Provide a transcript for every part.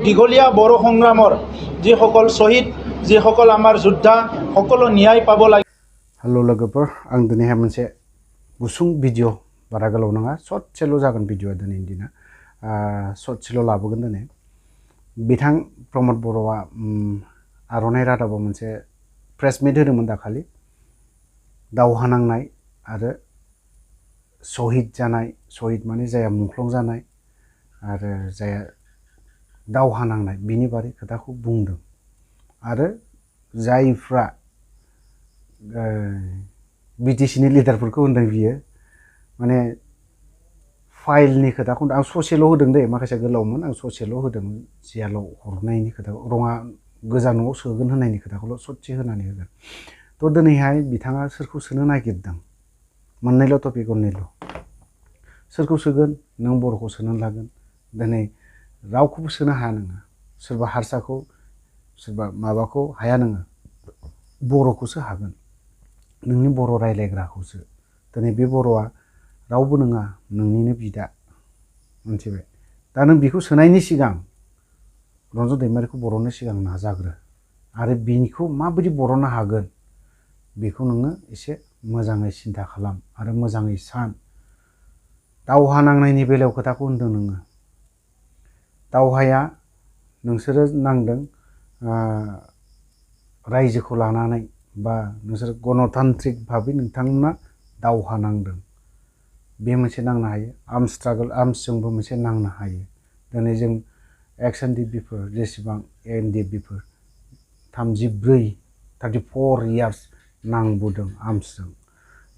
দীঘলীয়া বড়ো সংগ্ৰামৰ যিসকল শ্বহীদ যিসকল আমাৰ যোদ্ধা সকলো ন্যায় পাব লাগে। हेलो लोगोफोर आं दिनैहाय मोनसे गुसुं भिडिअ बारा गोलाव नङा ससेल' जागोन भिडिअआ दिनैनि दिना ससेल' लाबोगोन दिनै बिथां प्रमद बर'आ आर'नाइ रादाबाव मोनसे प्रेस मिट होदोंमोन दाखालि दावहा नांनाय आरो शहीद जानाय शहीद माने जाया मुंख्लं जानाय आरो जाया दावहा नांनाय बिनि बारै खोथाखौ बुंदों आरो जायफ्रा बिटिसिनि लिडारफोरखौ होनदों बियो माने फाइलनि खोथाखौ आं ससेल' होदों दे माखासे गोलावमोन आं ससेल' होदों जियालाव हरनायनि खोथाखौ रङा गोजानाव सोगोन होनायनि खोथाखौल' ससे होनानै होगोन थ' दिनैहाय बिथाङा सोरखौ सोनो नागिरदों मोननैल' टपिक मोननैल' सोरखौ सोगोन नों बर'खौ सोनानै लागोन दिनै रावखौबो सोनो हाया नोङो सोरबा हारसाखौ सोरबा माबाखौ हाया नोङो बर'खौसो हागोन नोंनि बर' रायलायग्राखौसो दिनै बे बर'आ रावबो नङा नोंनिनो बिदा मोनथिबाय दा नों बेखौ सोनायनि सिगां रन्जन दैमारिखौ बर'नो सिगां नाजाग्रो आरो बिनिखौ माबायदि बर'नो हागोन बेखौ नोङो एसे मोजाङै सिन्था खालाम आरो मोजाङै सान दावहा नांनायनि बेलायाव खोथाखौ होनदों नोङो दावहाया नोंसोरो नांदों रायजोखौ लानानै बा नोंसोर गणतान्त्रिक भाबै नोंथांमोना दावहा नांदों बे मोनसे नांनो हायो आर्म स्ट्रागल आर्मसजोंबो मोनसे नांनो हायो दिनै जों एक्स एनडिएफबिफोर जेसेबां एनडिएफबिफोर 34 इयार्स नांबोदों आर्मसजों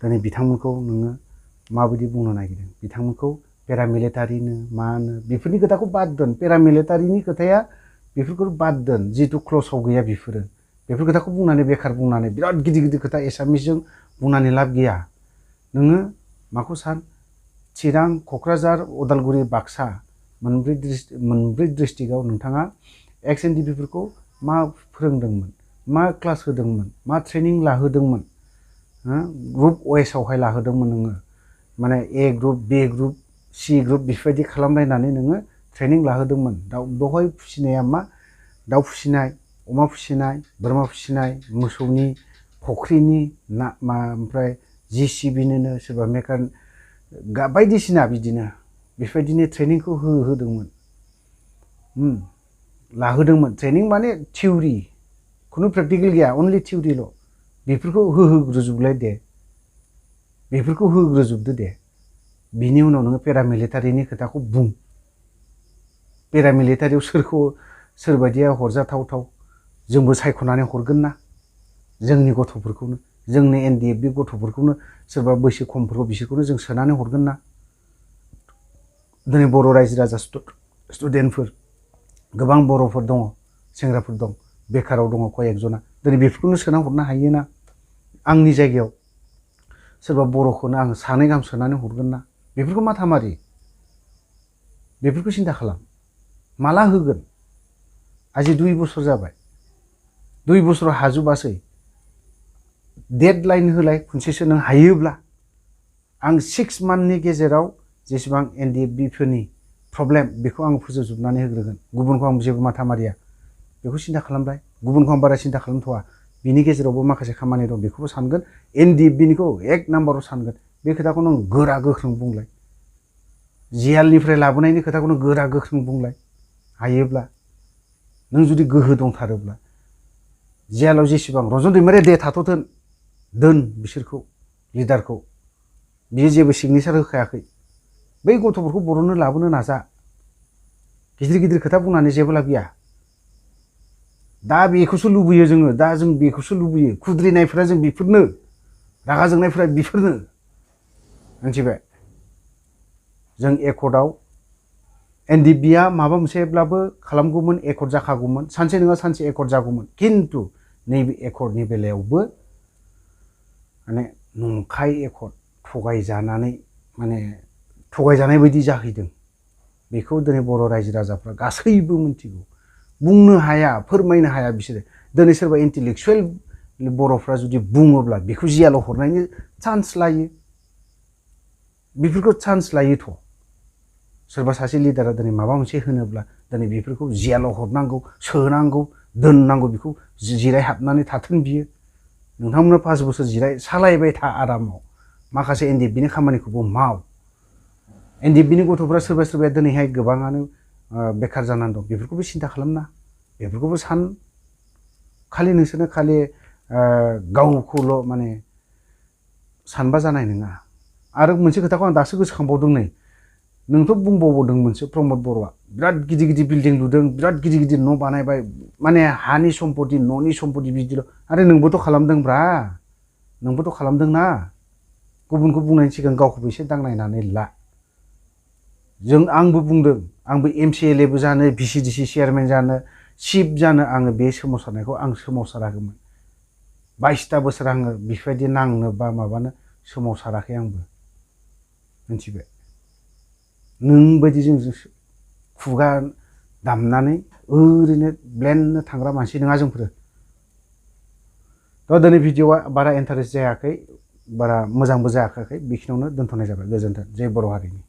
दिनै बिथांमोनखौ नोङो माबायदि बुंनो नागिरदों बिथांमोनखौ पेरामिलिटारिनो मानो बेफोरनि खोथाखौ बाद दोन पेरामिलिटारिनि खोथाया बेफोरखौ बाद दोन जितु क्लसाव गैया बेफोरो बेफोर खोथाखौ बुंनानै बेखार बुंनानै बिराद गिदिर गिदिर खोथा एसामिसजों बुंनानै लाब गैया नोङो माखौ सान चिरां क'क्राझार उदालगुरि बाक्सा मोनब्रै डिस्ट्रिक्टआव नोंथाङा एक्स एनडिएफबिफोरखौ मा फोरोंदोंमोन मा क्लास होदोंमोन मा ट्रेनिं लाहोदोंमोन ग्रुप वाइसआवहाय लाहोदोंमोन नोङो माने ए ग्रुप बे ग्रुप सि ग्रुप बेफोरबायदि खालामलायनानै नोङो ट्रेनिं लाहोदोंमोन बेवहाय फिसिनाया मा दाउ फिसिनाय अमा फिसिनाय बोरमा फिसिनाय मोसौनि फख्रिनि ना ओमफ्राय जिसिबिनिनो सोरबा मेकार बायदिसिना बिदिनो बेफोरबायदिनो ट्रेनिंखौ होदोंमोन लाहोदोंमोन ट्रेनिं माने थिउरि खुनु प्रेक्टिकेल गैया अनलि थिउरिल' बेफोरखौ होग्रोजोबलाय दे बेफोरखौ होग्रोजोबदो दे बिनि उनाव नोङो पेरामिलिटारिनि खोथाखौ बुं पेरामिलिटारियाव सोरखौ सोरबायदिया हरजाथावथाव जोंबो सायख'नानै हरगोन ना जोंनि गथ'फोरखौनो जोंनि एनडिएफबि गथ'फोरखौनो सोरबा बैसो खमफोरखौ बिसोरखौनो जों सोनानै हरगोन ना दिनै बर' रायजो राजा स्टुडेन्टफोर गोबां बर'फोर दङ सेंग्राफोर दं बेखाराव दङ कयेकजना दिनै बेफोरखौनो सोना हरनो हायो ना आंनि जायगायाव सोरबा बर'खौनो आं सानै गाहाम सोनानै हरगोन ना बेफोरखौ माथामारि बेफोरखौ सिन्था खालाम माला होगोन आजि 2 बोसोर जाबाय 2 बोसोराव हाजोबासै डेडलाइन होलाय खनसेसो नों हायोब्ला आं 6 मान्थनि गेजेराव जेसेबां एनडिएफबिफोरनि प्रब्लेम बेखौ आं फोजोबजोबनानै होग्रोगोन गुबुनखौ आं जेबो माथा मारिया बेखौ सिन्था खालामबाय गुबुनखौ आं बारा सिन्था खालामथ'वा बिनि गेजेरावबो माखासे खामानि दं बेखौबो सानगोन एनडिएफबिनिखौ 1 नाम्बाराव सानगोन बे खोथाखौ नों गोरा गोख्रों बुंलाय जियालनिफ्राय लाबोनायनि खोथाखौ नों गोरा गोख्रों बुंलाय हायोब्ला नों जुदि गोहो दंथारोब्ला जियालाव जेसेबां रन्जन दैमारिया दे थाथ'थों दोन बिसोरखौ लिडारखौ बियो जेबो सिगनेसार होखायाखै बै गथ'फोरखौ बर'नो लाबोनो नाजा गिदिर गिदिर खोथा बुंनानै जेबो लाब गैया दा बेखौसो लुबैयो जोङो दा जों बेखौसो लुबैयो खुद्रिनायफोरा जों बेफोरनो रागा जोंनायफोरा बेफोरनो मिथिबाय जों एकर्डआव एनडिएफबिया माबा मोनसेब्लाबो खालामगौमोन एकर्ड जाखागौमोन सानसे नङा सानसे एकर्ड जागौमोन खिन्थु नैबे एकर्डनि बेलायावबो माने नंखाय एकर्ड थगायजानानै माने थगायजानाय बायदि जाहैदों बेखौ दिनै बर' रायजो राजाफ्रा गासैबो मिथिगौ बुंनो हाया फोरमायनो हाया बिसोरो दिनै सोरबा इन्टेलेक्सुवेल बर'फ्रा जुदि बुङोब्ला बेखौ जियालाव हरनायनि चान्स लायो बेफोरखौ चान्स लायोथ' सोरबा सासे लिडारा दिनै माबा मोनसे होनोब्ला दिनै बेफोरखौ जेलाव हरनांगौ सोनांगौ दोननांगौ बेखौ जिरायहाबनानै थाथों बियो नोंथांमोना 5 बोसोर जिराय सालायबाय था आरामाव माखासे एनडिएफबिनि खामानिखौबो माव एनडिएफबिनि गथ'फ्रा सोरबा सोरबाया दिनैहाय गोबाङानो बेखार जानानै दं बेफोरखौबो सिन्था खालामना बेफोरखौबो सान खालि नोंसोरनो खालि गावखौल' माने सानबा जानाय नङा आरो मोनसे खोथाखौ आं दासो गोसोखांबावदों नै नोंथ' बुंबावदों मोनसे प्रमद बर'आ बिराद गिदिर गिदिर बिल्डिं लुदों बिराद गिदिर गिदिर न' बानायबाय माने हानि सम्पति न'नि सम्पति बिदिल' आरो नोंबोथ' खालामदोंब्रा नोंबोथ' खालामदोंना गुबुनखौ बुंनायनि सिगां गावखौबो एसे दांनायनानै ला आंबो बुंदों आंबो एमसिएलएबो जानो भिसिडिसि चेयारमेन जानो चिफ जानो आङो बे सोमावसारनायखौ आं सोमावसाराखैमोन 22टा बोसोर आङो बेफोरबायदि नांनो बा माबानो सोमावसाराखै आंबो मिथिबाय नों बायदि जों खुगा दामनानै ओरैनो ब्लेन्डनो थांग्रा मानसि नङा जोंफोरो थ' दिनै भिडिअआ बारा इन्टारेस्ट जायाखै बारा मोजांबो जायाखै बेखिनियावनो दोनथ'नाय जाबाय गोजोन्थों जय बर' हारिनि